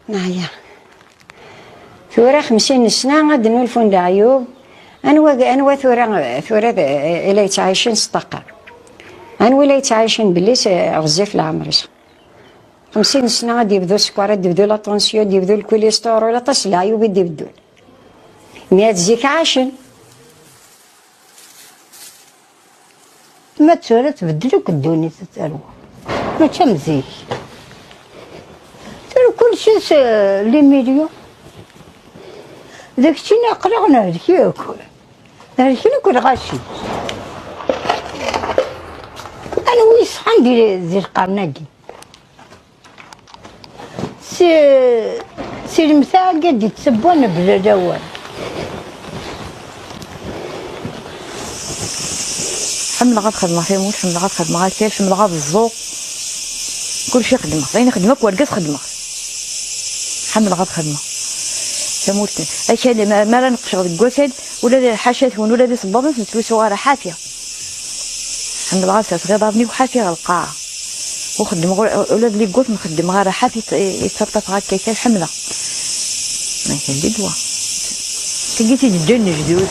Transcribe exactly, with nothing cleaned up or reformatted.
Neɛya. Tura xemsin n ssna ad d-nulfun leɛyub. Anwa, anwa tura, tura d, i la yettɛicen s ṭṭaqa? Anwa i la yettɛicen belli s, ɣezzif leɛmer-is? Xemsin n ssna ad d-yebdu sskeṛ, ad d-yebdu la tension, ad d-yebdu lkulistuṛul, aṭas n leɛyub i d-ibeddun. Mi ad zik ɛacen. Ma d tura tbeddel akk ddunit, a tarwa. Mačči am zik. Tura kulci s, eh, les millions. D keččini aql-aɣ nehlek akk. Helken akk lɣaci. Anwa yesɛan di, di lqern-agi? Si, si lemtaɛegga d-ittewwan bla lawan. Ḥemmleɣ ad xedmeɣ tamurt, ḥemmleɣ ad xedmeɣ akal, ḥemmleɣ ad ẓẓuɣ. Kulci xedmeɣ, d ayen xedmeɣ akk wergaz xedmeɣ. Ḥemmleɣ ad xedmeɣ tamurt. Akal, ma, mi ara neqceɣ deg wakal, ula d ḥaca-twen, ula d isebbaḍen, ur ten-ttlusuɣ ara ḥafi. Ḥemmleɣ ad serseɣ iḍarren-iw ḥafi ɣer lqaɛa. Ur xeddmeɣ ula, ula d liggut ur xeddmeɣ ara ḥafi, i, i ttaṭṭafeɣ akka kan ḥemmleɣ. Ma kan d ddwa. Tagi i d-ǧǧan lejdud.